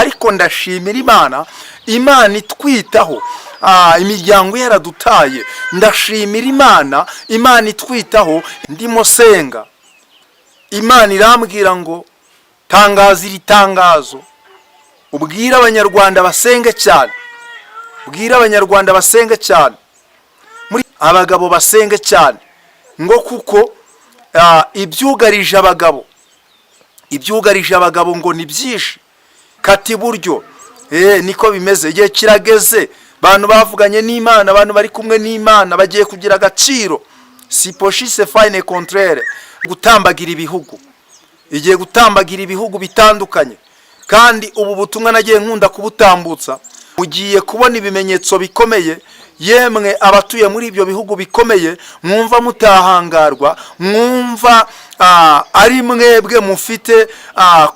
Ariko ndashimira Imana, Imana itwitaho. Imiryango yaradutaye. Ndashimira Imana, Imana itwitaho. Ndimo senga, Imana irambwira ngo: "Tangaza iri tangazo, ubwire Abanyarwanda basenge cyane, ubwire Abanyarwanda basenge cyane, muri abagabo basenge cyane," ngo kuko ibyugarije abagabo ngo ni byinshi. Kati iburyo, niko bimeze. Igihe kirageze, abantu bavuganye n'Imana, abantu bari kumwe n'Imana bagiye kugira agaciro. Siposhise fayine kontrere gutambagira ibihugu, igiye gutambagira ibihugu bitandukanye. Kandi ubu butumwa nagiye nkunda kubutambutsa. Mugiye kubona ibimenyetso bikomeye. Yemwe abatuye muri ibyo bihugu bikomeye, mwumva mutahangarwa, mwumva ari mwebwe mufite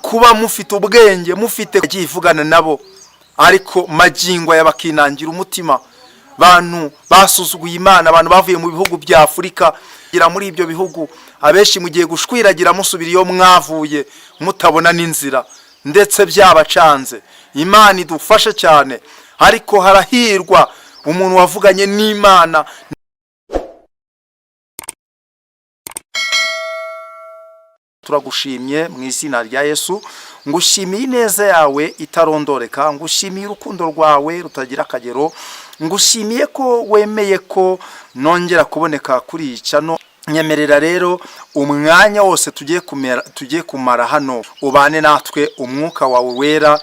kuba mufite ubwenge, mufite yagiye ivugana nabo, ariko magingo aya bakinangira umutima. Bantu basuzuguye Imana, abantu bavuye mu bihugu bya Afurika gira muri ibyo bihugu, abenshi mugiye gushwiragira musubira iyo mwavuye, mutabona n'inzira, ndetse byabacanze. Imana idufashe cyane. Ariko harahirwa umuntu wavuganye n'Imana. Turagushimye mu izina rya Yesu. Ngushimiye ineza yawe itarondoreka, ngushimiye urukundo rwawe rutagira akagero, ngushimiye ko wemeye ko nongera kuboneka kuri iyi channel. Nyemerera rero umwanya wose tugiye kumara hano ubane natwe. Umwuka wawe wera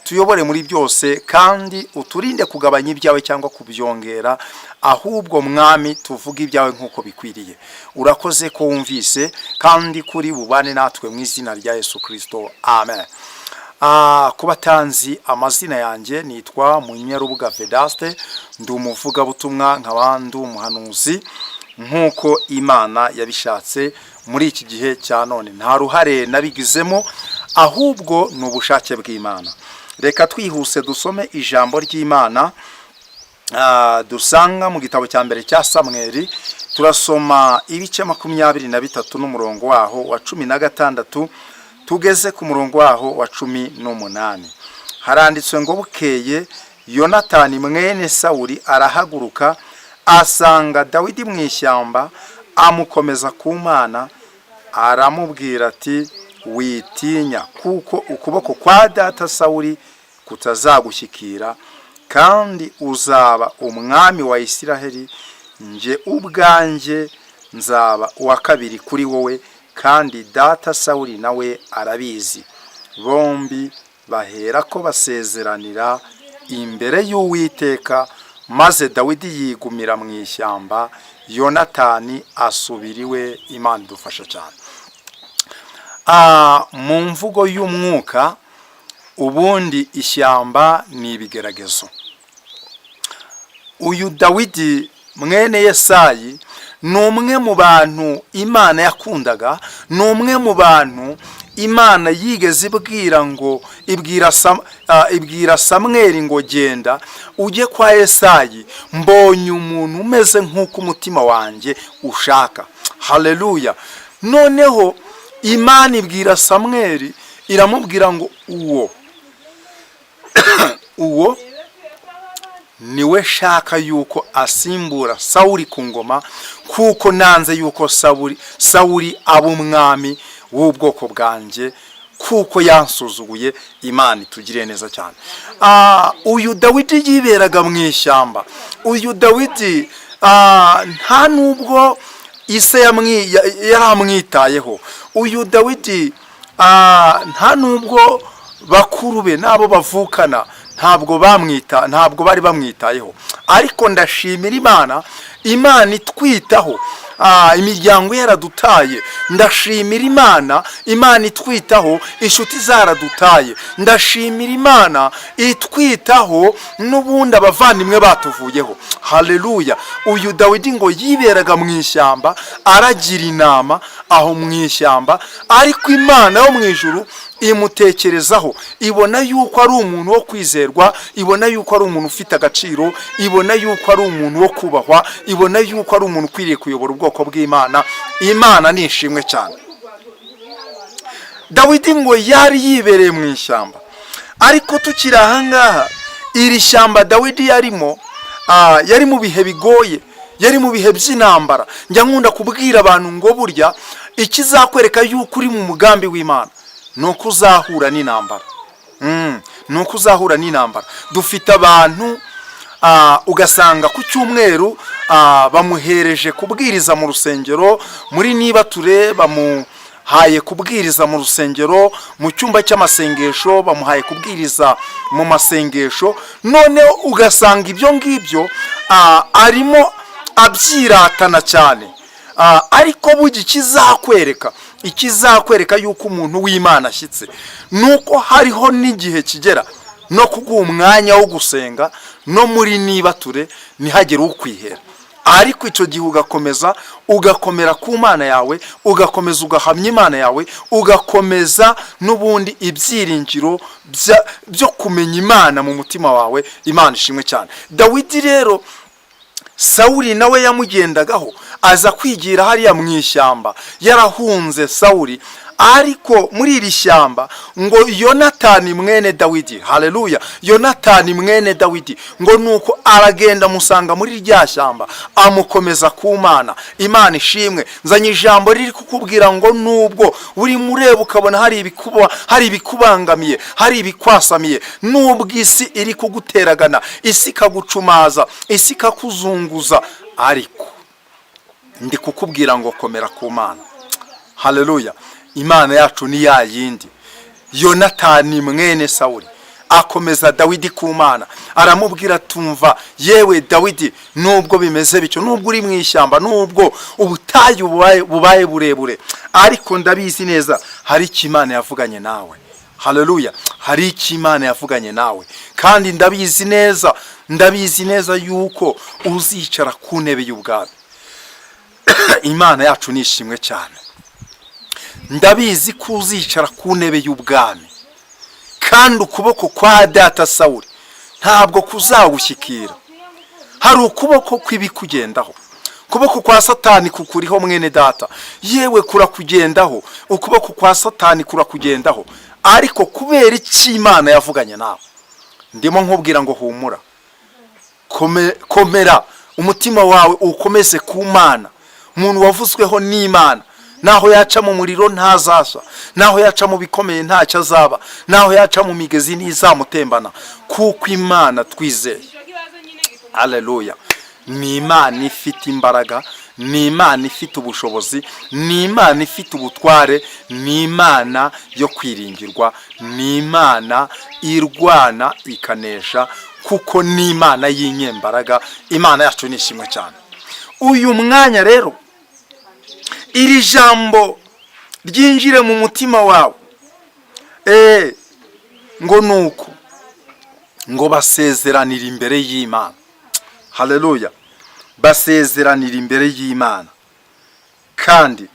tuyobore muri byose, kandi uturinde kugabanya ibyawe cyangwa kubyongera, ahubwo Mwami tuvuge ibyawe nk'uko bikwiriye. Urakoze ko wumvise kandi kuri bubane natwe, mu izina rya Yesu Kirisito, amen. Ku batanzi amazina yanjye, nitwa Munyarubuga Vedaste, ndi umuvugabutumwa, nkaba ndi umuhanuzi nk'uko Imana yabishatse muri iki gihe cya none. Nta ruhare nabigizemo, ahubwo ni ubushake bw'Imana. Reka twihuse dusome ijambo ry'Imana dusanga mu gitabo cya mbere cya Samweri. Turasoma ibice 23 n'umurongo waho wa 16, tugeze ku murongo waho wa 18. Haranditswe ngo: "Bukeye Yonatani mwene Sawuli arahaguruka, asanga Dawidi mu ishyamba, amukomeza ku Mana, aramubwira ati: 'Witinya, kuko ukuboko kwa data Sawuli kutazagushyikira, kandi uzaba umwami wa Isiraheli. Njye ubwanjye nzaba uwa kabiri kuri wowe, kandi data Sawuli nawe arabizi.' Bombi bahera ko basezeranira imbere y'Uwiteka. Maze Dawidi yigumira mu ishyamba, Yonatani asubira iwe." Imana idufasha cyane. Mu mvugo y'umwuka, ubundi ishyamba ni ibigeragezo. Uyu Dawidi mwene Yesayi ni umwe mu bantu Imana yakundaga, ni umwe mu bantu Imana yigeze ibwira ngo ibwira Samweri ngo: "Genda ujye kwa Yesayi, mbonye umuntu umeze nk'uko umutima wanjye ushaka." Haleluya! Noneho Imana ibwira Samweri, iramubwira ngo: "Uwo niwe shaka yuko asimbura Sawuli ku ngoma, kuko nanze yuko Sawuli aba umwami w'ubwoko bwanjye, kuko yansuzuguye." Imana itugiriye neza cyane. Uyu Dawidi yiberaga mu ishyamba. Uyu Dawidi nta nubwo ise yaramwitayeho. Uyu Dawidi nta nubwo bakuru be n'abo bavukana ntabwo bari bamwitayeho. Ariko ndashimira Imana, Imana itwitaho. Imiryango yaradutaye. Ndashimira Imana, Imana itwitaho. Inshuti zaradutaye. Ndashimira Imana itwitaho n'ubundi abavandimwe batuvuyeho. Haleluya! Uyu Dawidi ngo yiberaga mu ishyamba, aragira inama aho mu ishyamba, ariko Imana yo mu ijuru imutekerezaho, ibona yuko ari umuntu wo kwizerwa, ibona yuko ari umuntu ufite agaciro, ibona yuko ari umuntu wo kubahwa, ibona yuko ari umuntu ukwiriye kuyobora ubwoko bw'Imana. Imana ni ishimwe cyane. Dawidi ngo yari yibereye mu ishyamba. Ariko tukiri ahangaha, iri shyamba Dawidi yarimo, yari mu bihe bigoye, yari mu bihe by'intambara. Njya nkunda kubwira abantu ngo burya ikizakwereka yuko uri mu mugambi w'Imana ni uko uzahura n'intambara. Ni uko uzahura n'intambara. Dufite abantu, ugasanga ku cyumweru bamuhereje kubwiriza mu rusengero, muri niba ture bamuhaye kubwiriza mu rusengero, mu cyumba cy'amasengesho bamuhaye kubwiriza mu masengesho. Noneho ugasanga ibyo ngibyo arimo abyiratana cyane. Ariko burya ikizakwereka yuko umuntu w'Imana ashyitse ni uko hariho n'igihe kigera no kuguha umwanya wo gusenga no muri niba ture ntihagire ukwihera. Ariko icyo gihe ugakomeza ugakomera ku Mana yawe, ugakomeza ugahamya Imana yawe, ugakomeza n'ubundi ibyiringiro byo kumenya Imana mu mutima wawe. Imana ishimwe cyane. Dawidi rero, Sawuli nawe yamugendagaho, aza kwigira hariya mu ishyamba yarahunze Sawuli. Ariko muri iri shyamba ngo Yonatani mwene Dawidi, haleluya, Yonatani mwene Dawidi ngo nuko aragenda amusanga muri rya shyamba, amukomeza ku Mana. Imana ishimwe. Nzanye ijambo riri kukubwira ngo nubwo urimo ureba ukabona hari ibikubangamiye, hari ibikwasamiye, nubwo isi iri kuguteragana, isi ikagucumaza, isi ikakuzunguza, ariko ndi kukubwira ngo komera ku Mana. Haleluya. Imana yacu ni ya yindi. Yonatani mwene Sawuli akomeza Dawidi ku Mana, aramubwira: "Tumva yewe Dawidi, nubwo bimeze bityo, nubwo uri mu ishyamba, nubwo ubutayu bubaye burebure, ariko ndabizi neza hari icyo Imana yavuganye nawe." Haleluya. Hari icyo Imana yavuganye nawe, kandi ndabizi neza, ndabizi neza yuko uzicara ku ntebe y'ubwami. Imana yacu ni ishimwe cyane. Ndabizi ko uzicara ku ntebe y'ubwami, kandi ukuboko kwa data Sawuli ntabwo kuzagushyikira. Hari ukuboko kw'ibikugendaho, ukuboko kwa Satani kukuriho, mwene data, yewe kurakugendaho, ukuboko kwa Satani kurakugendaho. Ariko kubera icyo Imana yavuganye nawe, ndimo nkubwira ngo humura, komera umutima wawe ukomeze ku Mana. Umuntu wavuzweho n'Imana, naho yaca mu muriro ntazashya, naho yaca mu bikomeye ntacyo azaba, naho yaca mu migezi ntizamutembana, kuko Imana twizeye, aleluya, ni Imana ifite imbaraga, ni Imana ifite ubushobozi, ni Imana ifite ubutware, ni Imana yo kwiringirwa, ni Imana irwana ikanesha, kuko ni Imana y'inyembaraga. Imana yacu ni ishimwe cyane. Uyu mwanya rero iri jambo ryinjire mu mutima wawe. Ngo nuko ngo basezeranira imbere y'Imana. Haleluya. Basezeranira imbere y'Imana. Kandi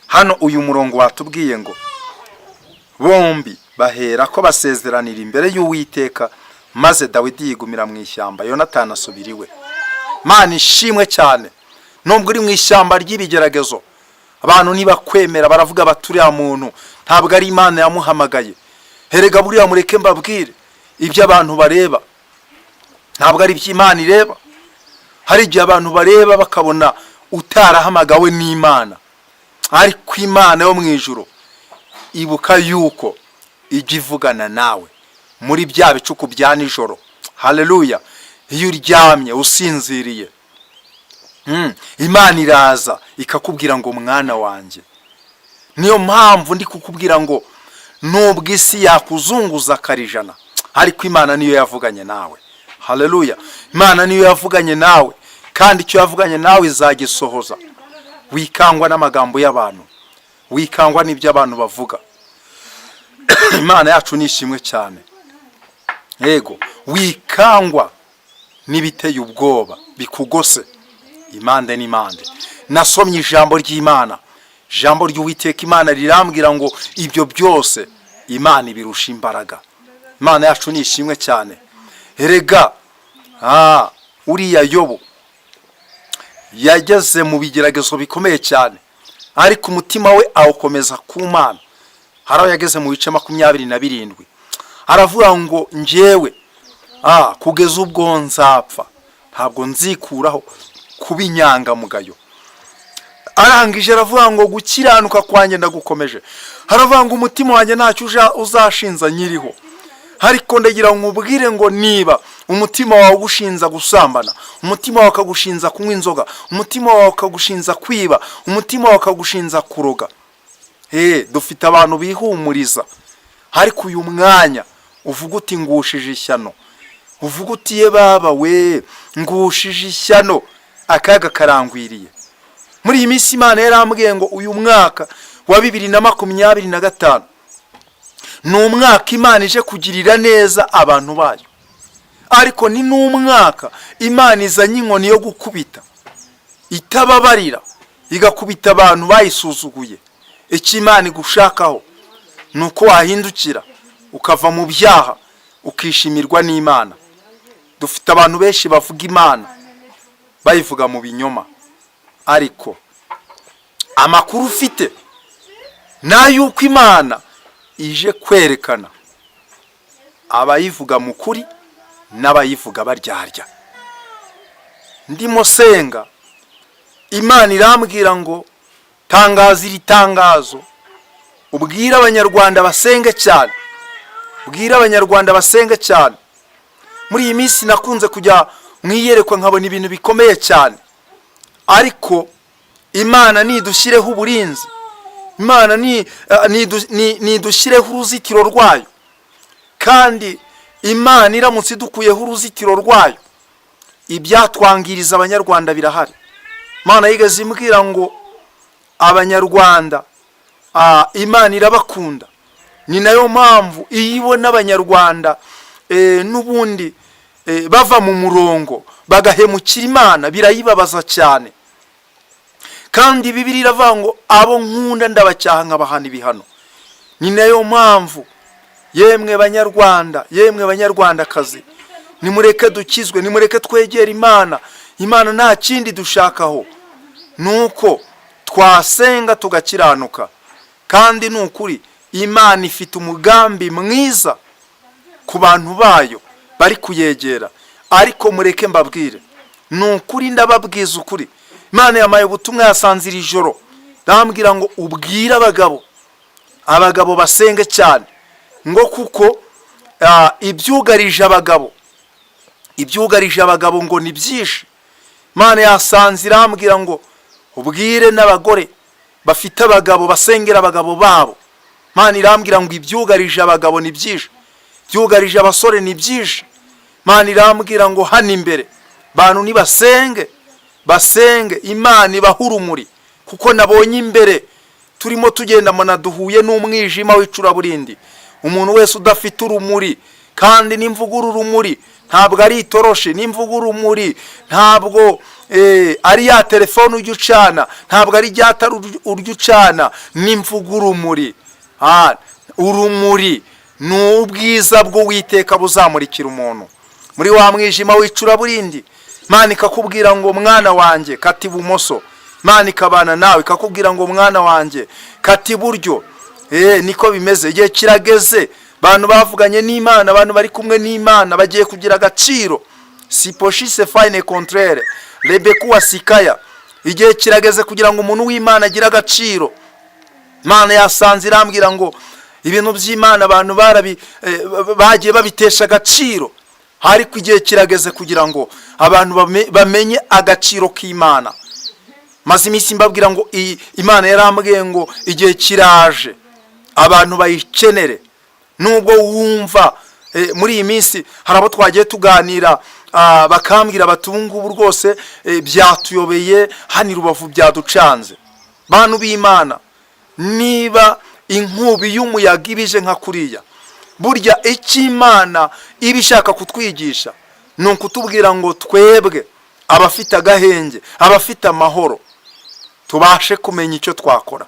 hano uyu murongo watubwiye ngo bombi bahera ko basezeranira imbere y'Uwiteka, maze Dawidi yigumira mu ishyamba, Yonatani asubira iwe. Mana ishimwe cyane. Nubwo uri mu ishyamba ry'ibigeragezo, abantu ntibakwemera, baravuga bati: "Uriya muntu ntabwo ari Imana yamuhamagaye." Herega buriya mureke mbabwire, ibyo abantu bareba ntabwo ari ibyo Imana ireba. Hari igihe abantu bareba bakabona utarahamagawe n'Imana, ariko Imana yo mu ijuru, ibuka yuko ijya ivugana nawe muri bya bicuku bya nijoro. Haleluya. Iyo uryamye usinziriye, Imana iraza ikakubwira ngo: "Mwana wanjye." Niyo mpamvu ndi kukubwira ngo nubwo isi yakuzunguza akarijana, ariko Imana niyo yavuganye nawe. Haleluya. Imana niyo yavuganye nawe, kandi icyo yavuganye nawe izagisohoza. Wikangwa n'amagambo y'abantu, wikangwa n'ibyo abantu bavuga. Imana yacu ni ishimwe cyane. Yego, wikangwa n'ibiteye ubwoba bikugose impande n'impande. Nasomye ijambo ry'Imana, ijambo ry'Uwiteka Imana rirambwira ngo ibyo byose Imana ibirusha imbaraga. Imana yacu ni ishimwe cyane. Erega uriya Yobu yageze mu bigeragezo bikomeye cyane, ariko umutima we awukomeza ku Mana. Hari aho yageze mu bice 27. Aravuga ngo njyewe kugeza ubwo nzapfa ntabwo nzikuraho kuba inyangamugayo. Arangije aravuga ngo gukiranuka kwanjye ndagukomeje. Aravuga ngo umutima wanjye ntacyo uzashinza nyiriho. Ariko ndagira ngo nkubwire ngo niba umutima wawe ugushinza gusambana, umutima wawe ukagushinza kunywa inzoga, umutima wawe ukagushinza kwiba, umutima wawe ukagushinza kuroga, dufite abantu bihumuriza. Ariko uyu mwanya uvuga uti ngushije ishyano, uvuga uti ye baba we, ngushije ishyano, akaga karangwiriye. Muri iyi minsi Imana yarambwiye ngo uyu mwaka wa 2025 ni umwaka Imana ije kugirira neza abantu bayo, ariko ni n'umwaka Imana izanye inkoni yo gukubita itababarira, igakubita abantu bayisuzuguye. Icyo Imana igushakaho ni uko wahindukira ukava mu byaha, ukishimirwa n'Imana. Dufite abantu benshi bavuga Imana bayivuga mu binyoma, ariko amakuru ufite ni ay'uko Imana ije kwerekana abayivuga mu kuri n'abayivuga baryarya. Ndimo senga, Imana irambwira ngo tangaza iri tangazo, ubwire Abanyarwanda basenge cyane, ubwire Abanyarwanda basenge cyane. Muri iyi minsi nakunze kujya mu iyerekwa nkabona ibintu bikomeye cyane, ariko Imana nidushyireho uburinzi, Imana nidushyireho uruzitiro rwayo. Kandi Imana iramutse idukuyeho uruzitiro rwayo, ibyatwangiriza Abanyarwanda birahari. Imana yigeze imbwira ngo Abanyarwanda Imana irabakunda. Ni nayo mpamvu iyo ibona Abanyarwanda n'ubundi bava mu murongo bagahemukira Imana, birayibabaza cyane. Kandi Bibiliya iravuga ngo abo nkunda ndabacyaha nkabahana ibihano. Ni nayo mpamvu, yemwe Banyarwanda, yemwe Banyarwandakazi, nimureke dukizwe, nimureke twegere Imana. Imana nta kindi dushakaho, ni uko twasenga tugakiranuka. Kandi ni ukuri Imana ifite umugambi mwiza ku bantu bayo bari kuyegera. Ariko mureke mbabwire, ni ukuri ndababwiza ukuri, Imana yamaye ubutumwa yasanze iri joro, ndambwira ngo ubwire abagabo, abagabo basenge cyane, ngo kuko ibyugarije abagabo, ibyugarije abagabo ngo ni byinshi. Imana yasanze irambwira ngo ubwire n'abagore bafite abagabo basengera abagabo babo. Imana irambwira ngo ibyugarije abagabo ni byinshi, ibyugarije abasore ni byinshi. Imana irambwira ngo hano imbere bantu nibasenge, basenge, Imana ibahe urumuri, kuko nabonye imbere turimo tugenda mbona duhuye n'umwijima w'icuraburindi. Umuntu wese udafite urumuri, kandi nimvuga urumuri ntabwo ari itoroshi, nimvuga urumuri ntabwo ari ya telefone ujya ucana, ntabwo ari rya tara urya ucana. Nimvuga urumuri, urumuri ni ubwiza bw'Uwiteka buzamurikira umuntu muri wa mwijima w'icuraburindi. Imana ikakubwira ngo mwana wanjye, kata ibumoso. Imana ikabana nawe, ikakubwira ngo mwana wanjye, kata iburyo. Niko bimeze. Igihe kirageze, abantu bavuganye n'Imana, abantu bari kumwe n'Imana bagiye kugira agaciro. Siposhise fayine kontrere rebekuwa sikaya. Igihe kirageze kugira ngo umuntu w'Imana agire agaciro. Imana yasanze irambwira ngo ibintu by'Imana abantu bagiye babitesha agaciro, ariko igihe kirageze kugira ngo abantu bamenye agaciro k'Imana. Maze iminsi mbabwira ngo iyi Imana yarambwiye ngo igihe kiraje abantu bayikenere. Nubwo wumva muri iyi minsi hari abo twagiye tuganira, bakambwira bati ubu ngubu rwose byatuyobeye hano i Rubavu, byaducanze. Bantu b'Imana, niba inkubi y'umuyaga ibije nka kuriya, burya icyo Imana iba ishaka kutwigisha ni ukutubwira ngo twebwe abafite agahenge, abafite amahoro, tubashe kumenya icyo twakora.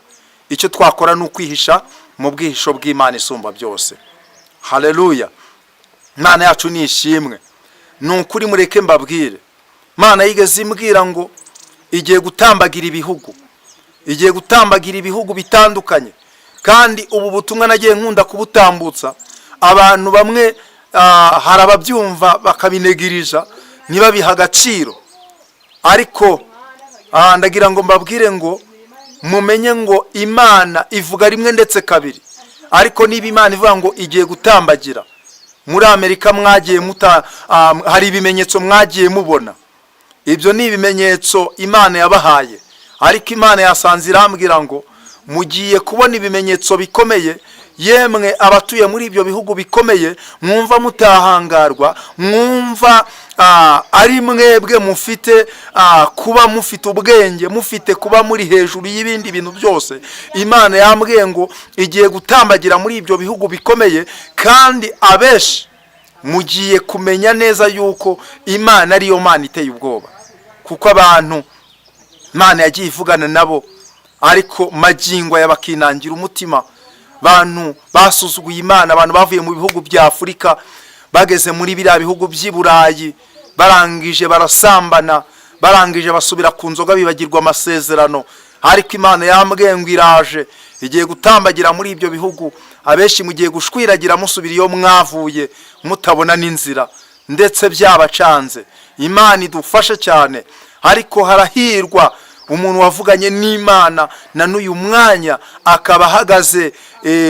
Icyo twakora ni ukwihisha mu bwihisho bw'Imana isumba byose. Haleluya! Imana yacu ni ishimwe. Ni ukuri mureke mbabwire, Imana yigeze imbwira ngo igiye gutambagira ibihugu, igiye gutambagira ibihugu bitandukanye. Kandi ubu butumwa nagiye nkunda kubutambutsa, Abantu bamwe hari ababyumva bakabinegirija, ntibabiha agaciro, ariko ndagira ngo mbabwire ngo mumenye ngo Imana ivuga rimwe ndetse kabiri. Ariko niba Imana ivuga ngo igiye gutambagira muri Amerika, mwagiye muta hari ibimenyetso mwagiye mubona. Ibyo ni ibimenyetso Imana yabahaye. Ariko Imana yasanze irambwira ngo mugiye kubona ibimenyetso bikomeye. Yemwe abatuye muri ibyo bihugu bikomeye, mwumva mutahangarwa, mwumva ari mwebwe mufite kuba mufite ubwenge, mufite kuba muri hejuru y'ibindi bintu byose, Imana yambwiye ngo igiye gutambagira muri ibyo bihugu bikomeye, kandi abenshi mugiye kumenya neza yuko Imana ariyo Mana iteye ubwoba, kuko abantu Imana yagiye ivugana nabo, ariko magingo aya bakinangira umutima. Abantu basuzuguye Imana, abantu bavuye mu bihugu bya Afurika bageze muri biriya bihugu by'i Burayi, barangije barasambana, barangije basubira ku nzoga, bibagirwa amasezerano. Ariko Imana yambwiye ngo iraje, igiye gutambagira muri ibyo bihugu. Abenshi mugiye gushwiragira musubira iyo mwavuye, mutabona n'inzira, ndetse byabacanze. Imana idufashe cyane. Ariko harahirwa umuntu wavuganye n'Imana na n'uyu mwanya akaba ahagaze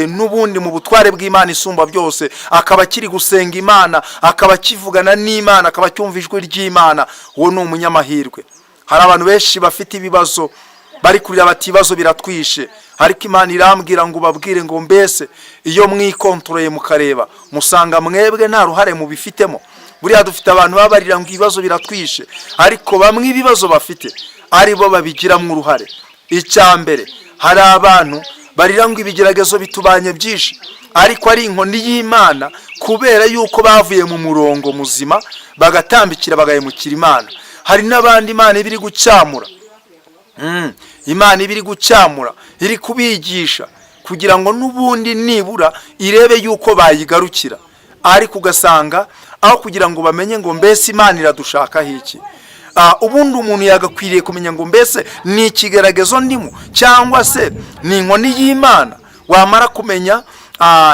n'ubundi mu butware bw'Imana isumba byose, akaba akiri gusenga Imana, akaba akivugana n'Imana, akaba acyumva ijwi ry'Imana. Uwo ni umunyamahirwe. Hari abantu benshi bafite ibibazo, bari kurira bati: "Ibibazo biratwishe." Ariko Imana irambwira ngo ubabwire ngo mbese iyo mwikontoreye mukareba, musanga mwebwe nta ruhare mubifitemo? Buriya dufite abantu baba barira ngo ibibazo biratwishe, ariko bamwe ibibazo bafite ari bo babigiramo uruhare. Icya mbere, hari abantu barira ngo ibigeragezo bitubanye byinshi, ariko ari inkoni y'Imana, kubera yuko bavuye mu murongo muzima, bagatambikira, bagahemukira Imana. Hari n'abandi Imana iba iri gucyamura. Imana iba iri gucyamura, iri kubigisha kugira ngo n'ubundi nibura irebe yuko bayigarukira. Ariko ugasanga aho kugira ngo bamenye ngo mbese Imana iradushakaho iki, ubundi umuntu yagakwiriye kumenya ngo mbese ni ikigeragezo ndimo cyangwa se ni inkoni y'Imana. Wamara kumenya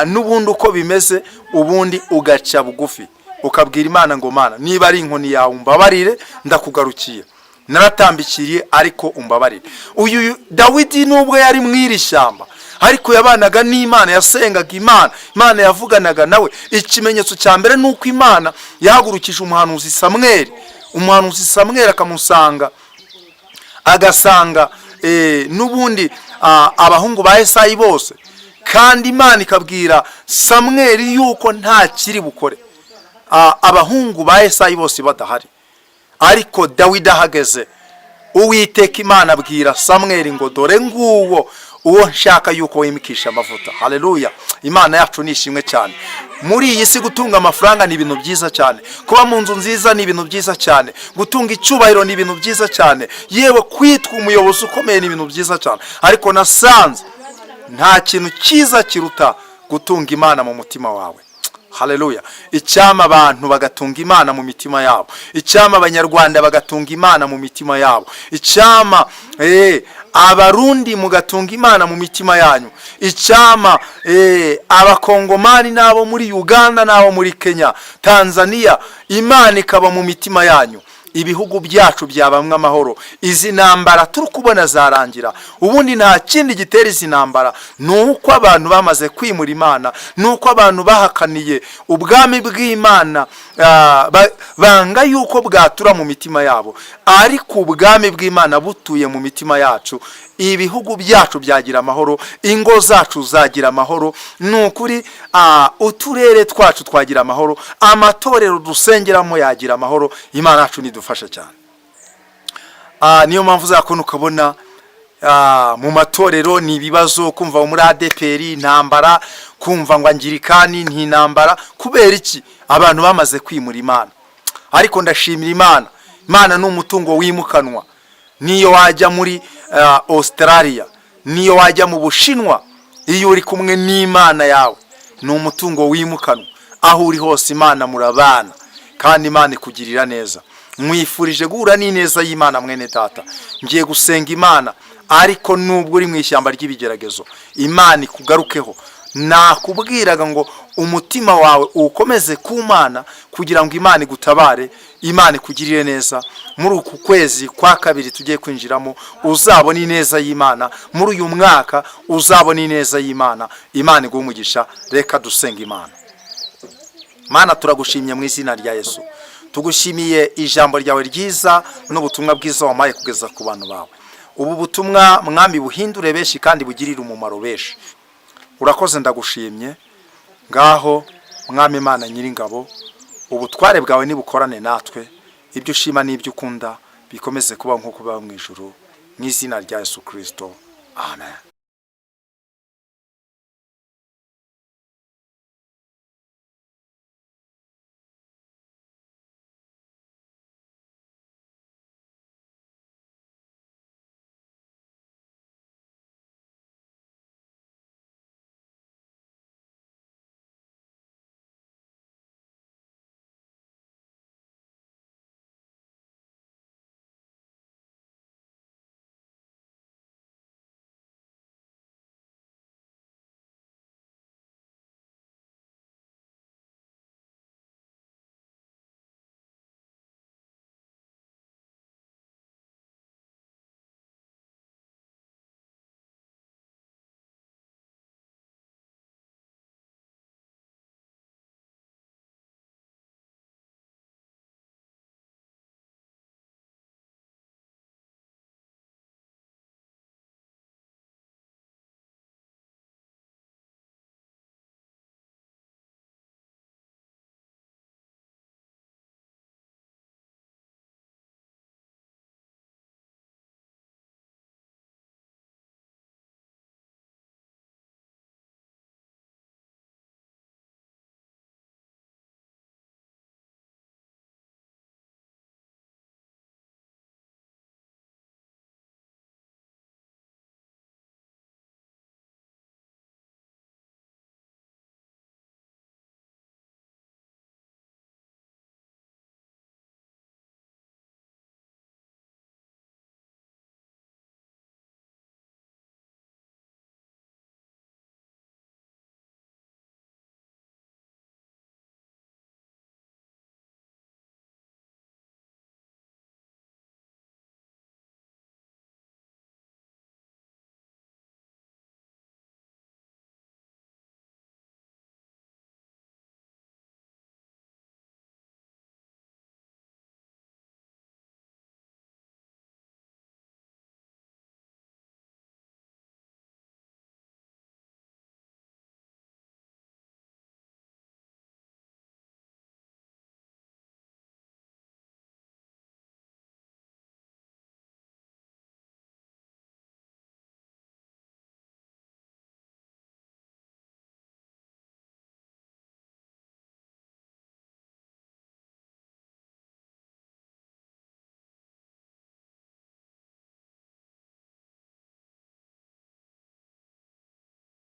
n'ubundi uko bimeze, ubundi ugaca bugufi, ukabwira Imana ngo: "Mana, niba ari inkoni yawe, umbabarire, ndakugarukiye, naratambikiriye, ariko umbabarire." Uyu Dawidi, nubwo yari mu iri shyamba, ariko yabanaga n'Imana, yasengaga Imana, Imana yavuganaga nawe. Ikimenyetso cya mbere ni uko Imana yahagurukije umuhanuzi Samweri. Umuhanuzi Samweri akamusanga, agasanga n'ubundi abahungu ba Esayi bose, kandi Imana ikabwira Samweri yuko nta kiri bukore abahungu ba Esayi bose badahari. Ariko Dawidi ahageze, Uwiteka Imana abwira Samweri ngo: "Dore nguwo uwo nshaka yuko wimikisha amavuta." Haleluya! Imana yacu ni ishimwe cyane. Muri iyi si, gutunga amafaranga ni ibintu byiza cyane, kuba mu nzu nziza ni ibintu byiza cyane, gutunga icyubahiro ni ibintu byiza cyane, yewe kwitwa umuyobozi ukomeye ni ibintu byiza cyane. Ariko nasanze nta kintu cyiza kiruta gutunga Imana mu mutima wawe. Haleluya! Icyama abantu bagatunga Imana mu mitima yabo, icyama Abanyarwanda bagatunga Imana mu mitima yabo, icyama Abarundi mugatunga Imana mu mitima yanyu, icyama Abakongomani n'abo muri Uganda n'abo muri Kenya, Tanzania, Imana ikaba mu mitima yanyu, ibihugu byacu byabamwe amahoro. Izi ntambara turi kubona zarangira. Ubundi nta kindi gitera izi ntambara, ni uko abantu bamaze kwimura Imana, ni uko abantu bahakaniye ubwami bw'Imana, banga yuko bwatura mu mitima yabo. Ariko ubwami bw'Imana butuye mu mitima yacu, ibihugu byacu byagira amahoro, ingo zacu zagira amahoro, ni ukuri, uturere twacu twagira amahoro, amatorero dusengeramo yagira amahoro. Imana yacu nidufasha cyane. Niyo mpamvu uzakubona, ukabona mu matorero ni ibibazo, kumva muri ADEPR intambara, kumva ngo Angirikani ni intambara. Kubera iki? Abantu bamaze kwimura Imana. Ariko ndashimira Imana. Imana ni umutungo wimukanwa. Niyo wajya muri Australia, niyo wajya mu Bushinwa, iyo uri kumwe n'Imana yawe, ni umutungo wimukanwa. Aho uri hose Imana murabana, kandi Imana ikugirira neza. Mwifurije guhura n'ineza y'Imana, mwene data. Ngiye gusenga Imana. Ariko nubwo uri mu ishyamba ry'ibigeragezo, Imana ikugarukeho. Nakubwiraga ngo umutima wawe uwukomeze ku Mana kugira ngo Imana igutabare, Imana ikugirire neza. Muri uku kwezi kwa kabiri tugiye kwinjiramo uzabona ineza y'Imana, muri uyu mwaka uzabona ineza y'Imana. Imana iguhe umugisha. Reka dusenga Imana. Mana, turagushimye mu izina rya Yesu. Tugushimiye ijambo ryawe ryiza n'ubutumwa bwiza wampaye kugeza ku bantu bawe. Ubu butumwa, Mwami, buhindure benshi kandi bugirire umumaro benshi. Urakoze, ndagushimye. Ngaho, Mwami Imana Nyiringabo, ubutware bwawe nibukorane natwe, ibyo ushima n'ibyo ukunda bikomeze kuba nk'uko biba mu ijuru, mu izina rya Yesu Kirisito, amen.